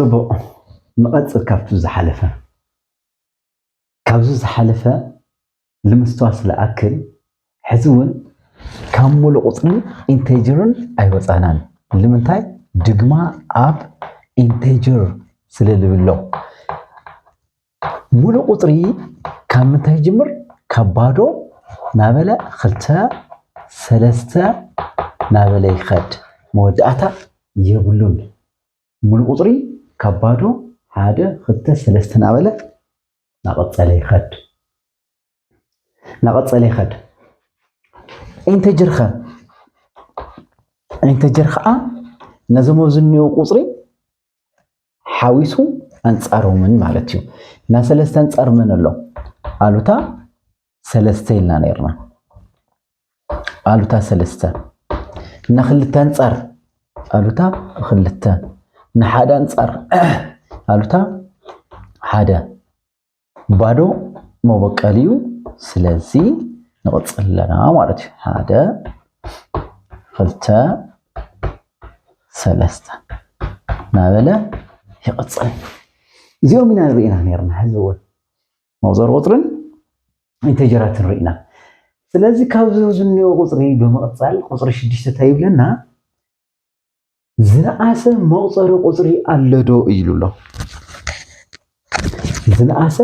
ጽቡቕ፣ ንቐጽል ካብቱ ዝሓለፈ። ካብዚ ዝሓለፈ ንምስትዋስ ዝኣክል፣ ሕዚ እውን ካብ ሙሉእ ቁጽርን ኢንቴጀርን ኣይወጻናን። ንምንታይ? ድግማ ኣብ ኢንቴጀር ስለ ዝብሎ። ሙሉእ ቁጽሪ ካብ ምንታይ ይጅምር? ካብ ባዶ ናበለ፣ ክልተ፣ ሰለስተ ናበለ ይኸድ። መወዳእታ የብሉን። ሙሉእ ቁጽሪ ካብ ባዶ፣ ሓደ፣ ክልተ፣ ሰለስተ ናበለ ናቐጸለ ይኸድ። ናቐጸለ ይኸድ። ኢንቴጀር ኸ? ኢንቴጀር ኸኣ ነዞም ኣብዚ እኒኦ ቁጽሪ ሓዊሱ ኣንጻሮምን ማለት እዩ። እና ሰለስተ ኣንጻር መን ኣሎ? ኣሉታ ሰለስተ ኢልና ነይርና። ኣሉታ ሰለስተ። እና ክልተ ኣንጻር ኣሉታ ክልተ። ንሓደ ኣንጻር ኣሉታ ሓደ። ባዶ መበቀል እዩ። ስለዚ ንቕጽል ኣለና ማለት እዩ። ሓደ፣ ክልተ፣ ሰለስተ ናበለ ይቕጽል። እዚኦም ኢና ንርኢና ነይርና። ሕዚ እውን መቑጸሪ ቁጽርን ኢንቴጀራትን ርኢና። ስለዚ ካብዚ ዝኒኦ ቁጽሪ ብምቕጻል ቁጽሪ ሽዱሽተ እንታይ ይብለና? ዝነኣሰ መቑጸሪ ቁጽሪ ኣሎ ዶ ኢሉ ኣሎ። ዝነኣሰ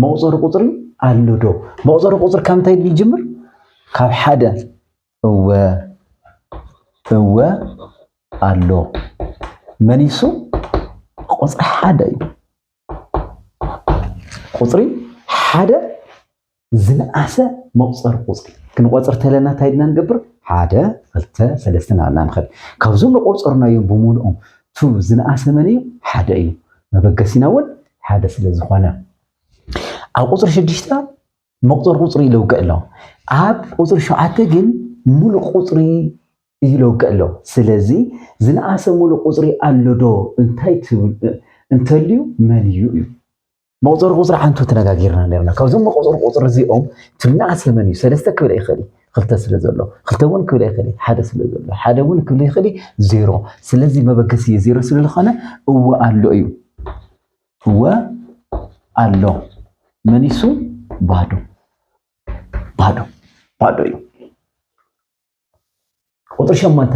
መቑጸሪ ቁጽሪ ኣሎ ዶ? መቑጸሪ ቁጽሪ ካብ እንታይ ይጅምር? ካብ ሓደ። እወ፣ እወ ኣሎ። መኒሱ ቁጽሪ ሓደ እዩ። ቁጽሪ ሓደ ዝነኣሰ መቑጸሪ ቁጽሪ ክንቆጽር ተለና እንታይ ድና ንገብር? ሓደ፣ ክልተ፣ ሰለስተ እናበልና ንኸድ። ካብዞም ዝቆጸርናዮም ብምሉኦም ቱ ዝነኣሰ መን እዩ? ሓደ እዩ። መበገሲና እውን ሓደ ስለ ዝኾነ። ኣብ ቁጽሪ ሽዱሽተ መቑጸሪ ቁጽሪ ይለውገ ኣሎ። ኣብ ቁጽሪ ሸውዓተ ግን ሙሉእ ቁጽሪ ይለውገ ኣሎ። ስለዚ ዝነኣሰ ሙሉእ ቁጽሪ ኣሎ ዶ እንታይ ትብል እንተልዩ መን እዩ እዩ። መቑጸሪ ቁጽሪ ሓንቱ ተነጋጊርና ነርና። ካብዞም መቑጸሪ ቁጽሪ እዚኦም ትልናኣ ሰመን እዩ። ሰለስተ ክብል ኣይኽእል እዩ። ክልተ ስለ ዘሎ። ክልተ እውን ክብል ኣይኽእል እዩ። ሓደ ስለ ዘሎ። ሓደ እውን ክብል ኣይኽእል እዩ። ዜሮ። ስለዚ መበገሲ ዜሮ ስለ ዝኾነ እወ ኣሎ እዩ። እወ ኣሎ። መኒሱ ባዶ። ባዶ። ባዶ እዩ። ቁጽሪ ሸሞንተ፣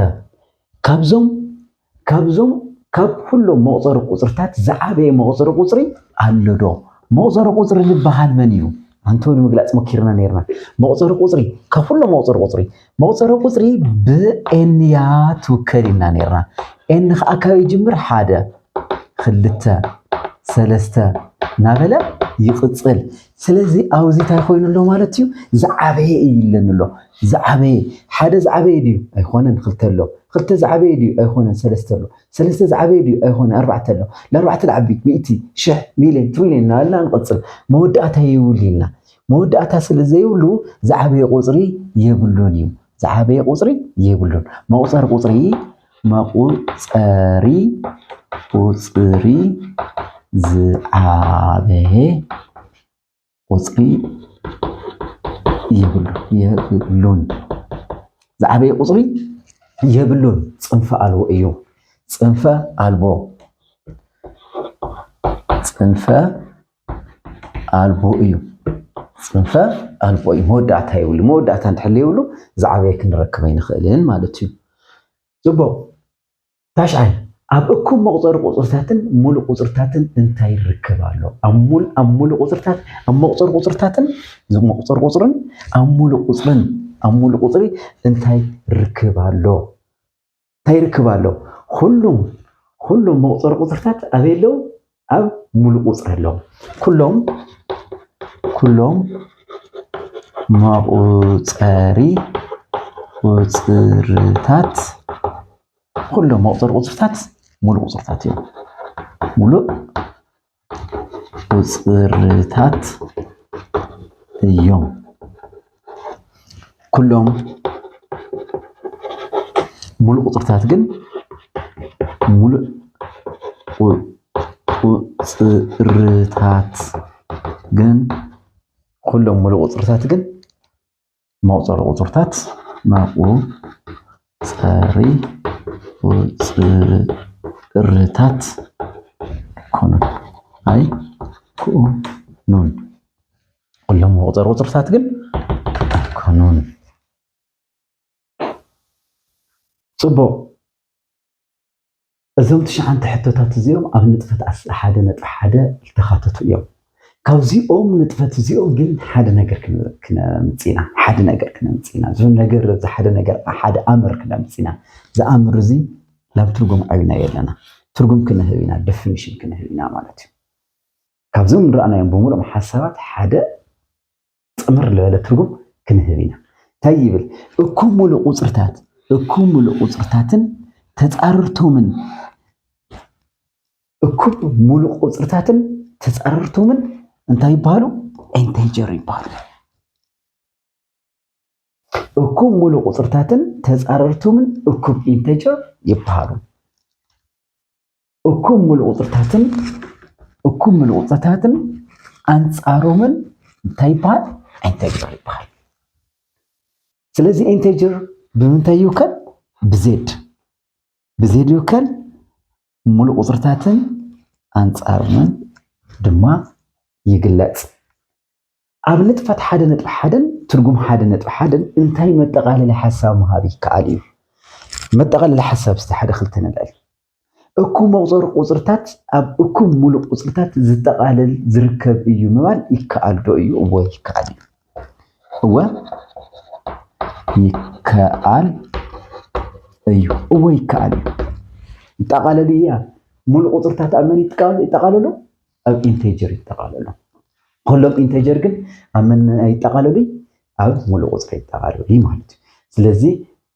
ካብዞም፣ ካብዞም፣ ካብ ኩሎም መቑጸሪ ቁጽርታት ዝዓበየ መቑጸሪ ቁጽሪ ኣሎ ዶ? መቑጸሪ ቁጽሪ ዝበሃል መን እዩ? ኣንቶ ንምግላጽ ሞኪርና ነይርና። መቑጸሪ ቁጽሪ፣ ካብ ኩሎም መቑጸሪ ቁጽሪ፣ መቑጸሪ ቁጽሪ ብኤን እያ ትውከል ኢልና ነይርና። ኤን ኸኣ ካበይ ይጅምር? ሓደ፣ ክልተ፣ ሰለስተ እናበለ ይቕጽል። ስለዚ ኣብዚ እንታይ ኮይኑ ኣሎ ማለት እዩ? ዝዓበየ እዩ ኢለኒ ኣሎ። ዝዓበየ፣ ሓደ ዝዓበየ ድዩ? ኣይኮነን፣ ክልተ ኣሎ። ክልተ ዝዓበየ ድዩ? ኣይኮነን፣ ሰለስተ ኣሎ። ሰለስተ ዝዓበየ ድዩ? ኣይኮነን፣ ኣርባዕተ ኣሎ። ንኣርባዕተ ንዓቢ፣ ሚእቲ፣ ሽሕ፣ ሚልዮን፣ ትሪልዮን እናበልና ንቕጽል። መወዳእታ የብሉ ኢልና። መወዳእታ ስለ ዘይብሉ ዝዓበየ ቁጽሪ የብሉን እዩ። ዝዓበየ ቁጽሪ የብሉን። መቑጸሪ ቁጽሪ፣ መቑጸሪ ቁጽሪ ዝዓበየ ቁጽሪ የብሉ-፣ የብሉን። ዝዓበየ ቁጽሪ የብሉን። ጽንፈ ኣልቦ እዩ። ጽንፈ ኣልቦ። ጽንፈ ኣልቦ እዩ። ጽንፈ ኣልቦ እዩ። መወዳእታ የብሉ። መወዳእታ እንድሕር ዘይብሉ ዝዓበየ ክንረክብ ኣይንኽእልን ማለት እዩ። ጽቡቕ። ታሽዓይ፣ ኣብ እኩብ መቑጸሪ ቁጽርታትን ሙሉእ ቁጽርታትን እንታይ ርክብ ኣሎ? ኣብ ሙል-፣ ኣብ ሙሉእ ቁጽርታት፣ ኣብ መቑጸሪ ቁጽርታትን፣ እዚ መቑጸሪ ቁጽርን፣ ኣብ ሙሉእ ቁጽርን፣ ኣብ ሙሉእ ቁጽሪ እንታይ ርክብ ኣሎ? እንታይ ርክብ ኣሎ? ኩሉም፣ ኩሉም መቑጸሪ ቁጽርታት ኣበይ ኣለዉ? ኣብ ሙሉእ ቁጽሪ ኣለዉ። ኩሎም፣ ኩሎም መቑጸሪ ቁጽርታት፣ ኩሎም መቑጸሪ ቁጽርታት ሙሉእ ቁጽርታት እዮም። ሙሉእ ቁጽርታት እዮም። ኩሎም ሙሉእ ቁጽርታት ግን፣ ሙሉእ ቁ-፣ ቁጽርታት ግን፣ ኩሎም ሙሉእ ቁጽርታት ግን መቑጸሪ ቁጽርታት፣ መቑጸሪ ቁጽርታት ኣይኮኑን። ኣይኮኑን። ኩሎም መቁፀሪ ቁፅርታት ግን ኣይኮኑን። ፅቡቕ። እዞም ትሽዓንተ ሕቶታት እዚኦም ኣብ ንጥፈት ኣስ-፣ ሓደ ነጥቢ ሓደ ዝተኻተቱ እዮም። ካብዚኦም ንጥፈት እዚኦም ግን ሓደ ነገር ክነ-፣ ክነምጽእ ኢና። ሓደ ነገር ክነምጽእ ኢና። እዚ ነገር፣ እዚ ሓደ ነገር፣ ሓደ ኣምር ክነምጽእ ኢና። እዚ ኣምር እዚ ናብ ትርጉም ኣብና ኣለና። ትርጉም ክንህብ ኢና፣ ደፊኒሽን ክንህብ ኢና ማለት እዩ። ካብዞም ንረኣናዮም ብምሉኦም ሓሳባት ሓደ ጥምር ዝበለ ትርጉም ክንህብ ኢና። እንታይ ይብል? እኩም ሙሉእ ቁጽርታት፣ እኩም ሙሉእ ቁጽርታትን ተጻረርቶምን፣ እኩም ሙሉእ ቁጽርታትን ተጻረርቶምን እንታይ ይበሃሉ? ኢንቴጀር ይበሃሉ። እኩም ሙሉእ ቁጽርታትን ተጻረርቶምን እኩም ኢንቴጀር ይበሃሉ። እኩም ሙሉእ ቁጽርታትን፣ እኩም ሙሉእ ቁጽርታትን ኣንጻሮምን እንታይ ይበሃል? ኢንቴጀር ይበሃል። ስለዚ ኢንቴጀር ብምንታይ ይውከል? ብዜድ። ብዜድ ይውከል። ሙሉእ ቁጽርታትን ኣንጻሮምን ድማ ይግለጽ። ኣብ ንጥፈት ሓደ ነጥቢ ሓደን ትርጉም ሓደ ነጥቢ ሓደን እንታይ መጠቓለሊ ሓሳብ ምሃብ ይከኣል እዩ? መጠቓለሊ ሓሳብ እስቲ ሓደ ክልተ ንልዕል። እኩም መቑጸሪ ቁጽርታት ኣብ እኩም ሙሉእ ቁጽርታት ዝጠቓለል ዝርከብ እዩ ምባል ይከኣል ዶ እዩ? እወ ይከኣል እዩ። እወ ይከኣል እዩ። እወ ይከኣል እዩ። ይጠቓለል እዩ። ሙሉእ ቁጽርታት ኣብ መን ይጠቓ-፣ ይጠቓለሉ? ኣብ ኢንቴጀር ይጠቓለሉ። ኩሎም ኢንቴጀር ግን ኣብ መን ይጠቓለሉ? ኣብ ሙሉእ ቁጽሪ ይጠቓለሉ ማለት እዩ። ስለዚ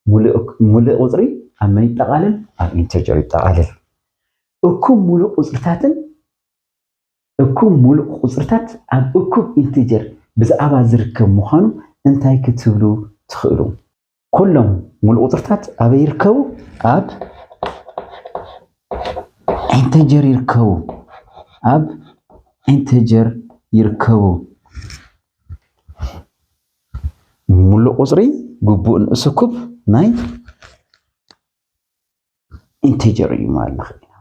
ሙሉእ፣ ሙሉእ ቁጽሪ ኣብ መን ይጠቓለል? ኣብ ኢንቴጀር ይጠቓለል። እኩም ሙሉእ ቁጽርታትን እኩም ሙሉእ ቁጽርታት ኣብ እኩም ኢንቴጀር ብዛዕባ ዝርከብ ምዃኑ እንታይ ክትብሉ ትኽእሉ? ኩሎም ሙሉእ ቁጽርታት ኣበይ ይርከቡ? ኣብ ኢንቴጀር ይርከቡ። ኣብ ኢንቴጀር ይርከቡ። ሙሉእ ቁጽሪ ግቡእ ንኡስ እኩብ ናይ ኢንቴጀር እዩ ማለት ንኽእል ኢና።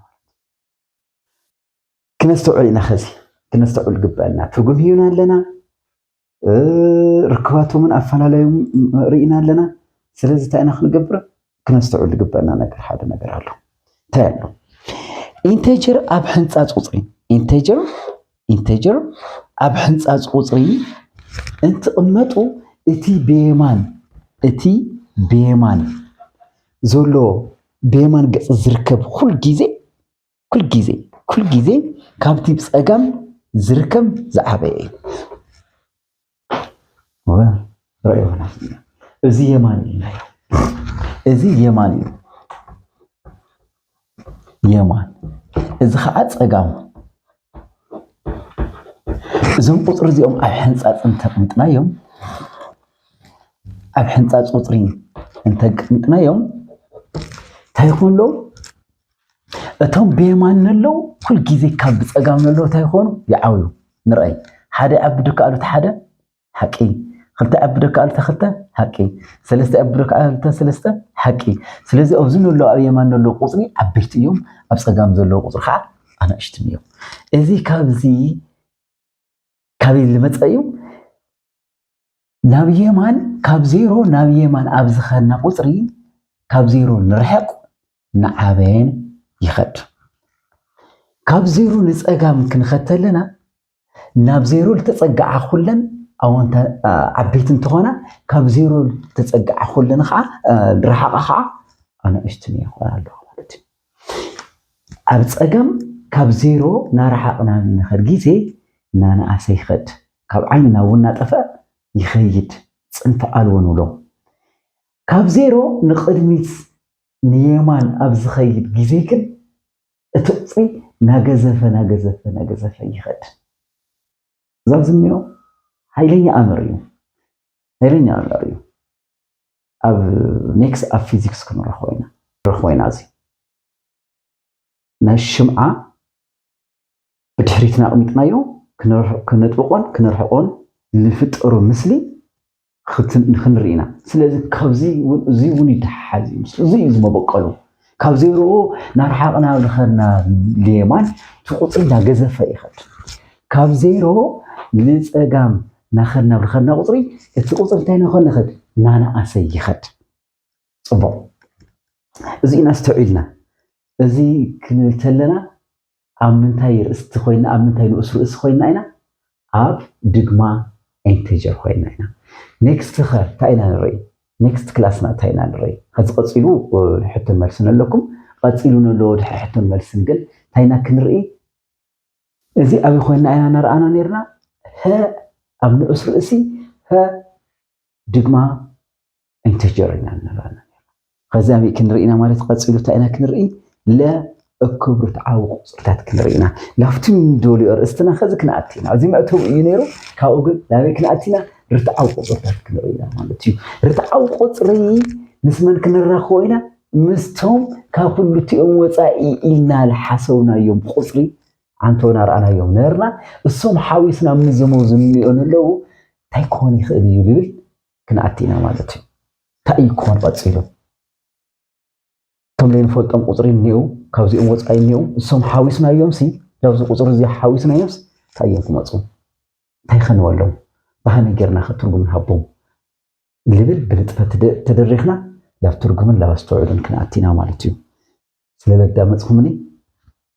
ክነስተውዕል ኢና። ኸዚ ክነስተውዕል ግበአና። ትርጉም ሂብና ኣለና፣ እ፣ ርክባቶምን ኣፈላለዮም ርኢና ኣለና። ስለዚ እንታይ ኢና ክንገብር? ክነስተውዕል ግበአና ነገር፣ ሓደ ነገር ኣሎ። እንታይ ኣሎ? ኢንቴጀር ኣብ ሕንጻጽ ቁጽሪ፣ ኢንቴጀር፣ ኢንቴጀር ኣብ ሕንጻጽ ቁጽሪ እንትቕመጡ እቲ ብየማን፣ እቲ ብየማን ዘሎ፣ ብየማን ገጽ ዝርከብ ኩል ግዜ፣ ኩል ግዜ፣ ኩል ግዜ ካብቲ ብጸጋም ዝርከብ ዝዓበየ እዩ። ወ-፣ ረእዮና። እዚ የማን እዩ። እዚ የማን እዩ። የማን። እዚ ኸዓ ጸጋም። እዞም ቁጽሪ እዚኦም ኣብ ሕንጻጽ እንተቕምጥናዮም፣ ኣብ ሕንጻጽ ቁጽሪ እንተቕምጥናዮም፣ እንታይ ይኾኑ ኣለዉ? እቶም ብየማን ዘለዉ ኩል ግዜ ካብ ብጸጋም ዘለዉ እንታይ ይኾኑ? ይዓብዩ። ንርኣይ። ሓደ ኣብ ብድካ ኣሉታ ሓደ ሓቂ። ክልተ ኣብ ብድካ ኣሉታ ክልተ ሓቂ። ሰለስተ ኣብ ብድካ ኣሉታ ሰለስተ ሓቂ። ስለዚ ኣብዚ ዘለዉ ኣብ የማን ዘለዉ ቁጽሪ ዓበይቲ እዮም፣ ኣብ ጸጋም ዘለዉ ቁጽሪ ከዓ ኣናእሽትን እዮም። እዚ ካብዚ ካበይ ዝመጸ እዩ? ናብ የማን፣ ካብ ዜሮ ናብ የማን ኣብ ዝኸድና ቁጽሪ፣ ካብ ዜሮ ንርሕቕ ንዓበየን ይኸድ። ካብ ዜሮ ንጸጋም ክንኸድ ተለና፣ ናብ ዜሮ ዝተጸግዓ ኩለን ኣወንታ-፣ ዓ-፣ ዓበይቲ እንትኾና፣ ካብ ዜሮ ዝተጸግዓ ኩለን ኸዓ፣ እ፣ ንረሓቓ ኸዓ ኣናእሽትን ይኾና ኣለዋ ማለት እዩ። ኣብ ጸጋም ካብ ዜሮ ናረሓቕና ንኸድ ግዜ ናነኣሰ ይኸድ። ካብ ዓይንና እውን እናጠፍአ ይኸይድ። ጽንፈ ኣልቦ ንብሎ። ካብ ዜሮ ንቕድሚት ንየማን ኣብ ዝኸይድ ግዜ ግን እቲ ቁጽሪ ናገዘፈ፣ ናገዘፈ፣ ናገዘፈ ይኸድ። እዛ ኣብዚ እኒኦ ሓይለኛ ኣምር እዩ። ሓይለኛ ኣምር እዩ። ኣብ ኔክስት ኣብ ፊዚክስ ክንረኽቦ ኢና። ክንረኽቦ ኢና እዚ። ናይ ሽምዓ ብድሕሪትና ኣቕሚጥናዮ ክንር-፣ ክነጥብቖን ክንርሕቖን ንፍጠሮ ምስሊ ክትን-፣ ክንርኢ ኢና። ስለዚ ካብዚ እውን፣ እዚ እውን ይደሓሓዝ እዩ። እዚ እዩ ዝመበቀሉ። ካብ ዜሮ ናርሓቕ ናብ ልኸድና ልየማን እቲ ቁፅሪ እናገዘፈ ይኸድ። ካብ ዜሮ ልፀጋም ናኸድ ናብ ልኸድና ቁፅሪ እቲ ቁፅሪ እንታይ ናኾን ይኸድ? ናንኣሰ ይኸድ። ፅቡቕ፣ እዚእና ኣስተውዒልና። እዚ ክንብል ተለና ኣብ ምንታይ ርእስቲ ኮይና ኣብ ምንታይ ንኡስ ርእሲ ኮይና ኢና? ኣብ ድግማ ኢንተጀር ኮይና ኢና። ኔክስት ኸ እንታይ ኢና ንርኢ? ኔክስት ክላስና እንታይ ኢና ንርኢ? ከዚ ቀፂሉ ሕቶን መልስን ኣለኩም። ቀፂሉ ነሎ ድሕሪ ሕቶን መልስን ግን እንታይ ኢና ክንርኢ? እዚ ኣበይ ኮይና ኢና እናረኣና ነርና? ሀ ኣብ ንኡስ ርእሲ ሀ ድግማ ኢንተጀር ኢና ንረኣና። ከዚ ኣበይ ክንርኢ ኢና ማለት ቀፂሉ እንታይ ኢና ክንርኢ? ለእኩብ ርትዓዊ ቁፅርታት ክንርኢ ኢና። ላብቲ ንደልዮ ኣርእስትና ከዚ ክንኣቲ ኢና። እዚ መእተዊ እዩ ነይሩ። ካብኡ ግን ናበይ ክንኣቲ ኢና? ርትዓዊ ቁፅርታት ክንርኢ ኢና ማለት እዩ። ርትዓዊ ቁፅሪ ምስ መን ክንራኸቦ ኢና? ምስቶም ካብ ክልቲኦም ወፃኢ ኢልና ዝሓሰብናዮም ቁፅሪ ኣንቶና ረኣናዮም ነርና። እሶም ሓዊስና ምዝመው ዝንኦ ንለዉ እንታይ ክኾን ይኽእል እዩ ዝብል ክንኣቲ ኢና ማለት እዩ። እንታይ እዩ ክኾን ቀፂሉ? እቶም ዘይንፈልጦም ቁፅሪ እኒኡ ካብዚኦም ወፃኢ እኒኡ እሶም ሓዊስናዮም ሲ ዳብዚ ቁፅሪ እዚ ሓዊስናዮም እንታይ እዮም ክመፁ? እንታይ ከንበሎም? ብሃመይ ጌርና ከትርጉም ንሃቦም ልብል ብንጥፈት ተደሪኽና ላብ ትርጉምን ላብ ኣስተውዕሉን ክንኣቲ ኢና ማለት እዩ። ስለ ለዳመፅኹምኒ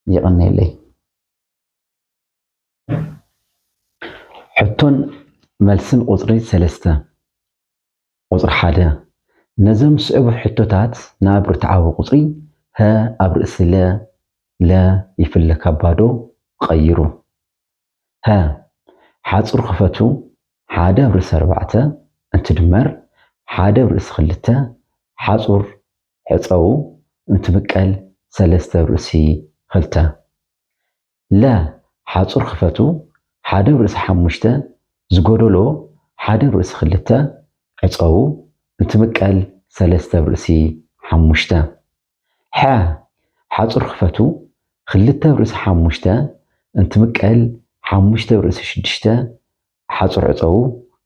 የቐነየለይ። ሕቶን መልስን ቁፅሪ ሰለስተ። ቁፅሪ ሓደ፣ ነዞም ዝስዕቡ ሕቶታት ናብ ርትዓዊ ቁፅሪ ሀ ኣብ ርእሲ ለ ለ ይፍለ ካብ ባዶ ቀይሩ። ሀ ሓፁር ክፈቱ ሓደ ኣብ ርእሲ ኣርባዕተ እንትድመር ሓደ ኣብ ርእሲ ክልተ ሓፁር ዕፀዉ እንትምቀል ሰለስተ ኣብ ርእሲ ክልተ። ለ ሓፁር ክፈቱ ሓደ ኣብ ርእሲ ሓሙሽተ ዝጎደሎ ሓደ ኣብ ርእሲ ክልተ ዕፀዉ እንትምቀል ሰለስተ ኣብ ርእሲ ሓሙሽተ። ሐ ሓፁር ክፈቱ ክልተ ኣብ ርእሲ ሓሙሽተ እንትምቀል ሓሙሽተ ኣብ ርእሲ ሽዱሽተ ሓፁር ዕፀዉ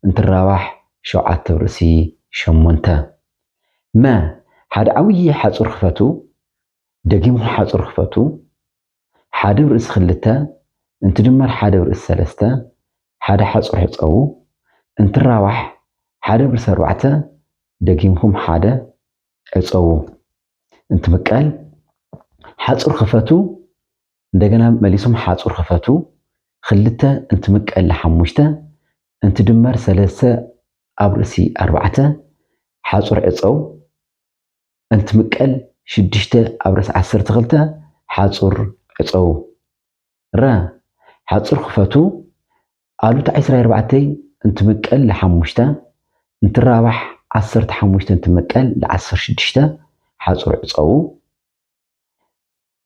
እንትራባሕ ሸውዓተ ኣብ ርእሲ ሸሞንተ። መ ሓደ ዓብዪ ሓፁር ክፈቱ ደጊምኩም ሓፁር ክፈቱ ሓደ ኣብ ርእሲ ክልተ እንትድመር ሓደ ኣብ ርእሲ ሰለስተ ሓደ ሓፁር ዕፀዉ እንትራባሕ ሓደ ኣብ ርእሲ ኣርባዕተ ደጊምኩም ሓደ ዕፀዉ እንትምቀል ሓፁር ክፈቱ እንደገና መሊሶም ሓፁር ክፈቱ ክልተ እንትምቀል ሓሙሽተ እንትድመር ሰለስተ ኣብ ርእሲ ኣርባዕተ ሓፁር ዕፀው እንትምቀል ሽዱሽተ ኣብ ርእሲ ዓሰርተ ክልተ ሓፁር ዕፀው። ረ ሓፁር ክፈቱ ኣሉታ ዕስራ ኣርባዕተ እንትምቀል ሓሙሽተ እንትራባሕ ዓሰርተ ሓሙሽተ እንትምቀል ዓሰርተ ሽዱሽተ ሓፁር ዕፀው።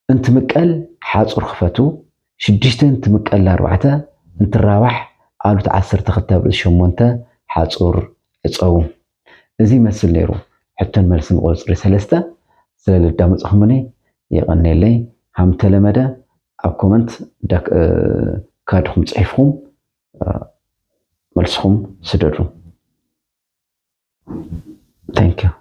እንትምቀል ሓፁር ክፈቱ ሽዱሽተ እንትምቀል ኣርባዕተ እንትራባሕ ኣሉት ዓሰርተ ክልተ ኣብ ርእሲ ሸሞንተ ሓፁር ዕፀዉ። እዚ ይመስል ነይሩ ሕቶን መልስን ቁፅሪ ሰለስተ። ስለ ለዳመፅኹምኒ የቐንየለይ። ከም ተለመደ ኣብ ኮመንት ዳክ- እ፣ ካድኹም ፅሒፍኹም እ፣ መልስኹም ስደዱ። Thank you።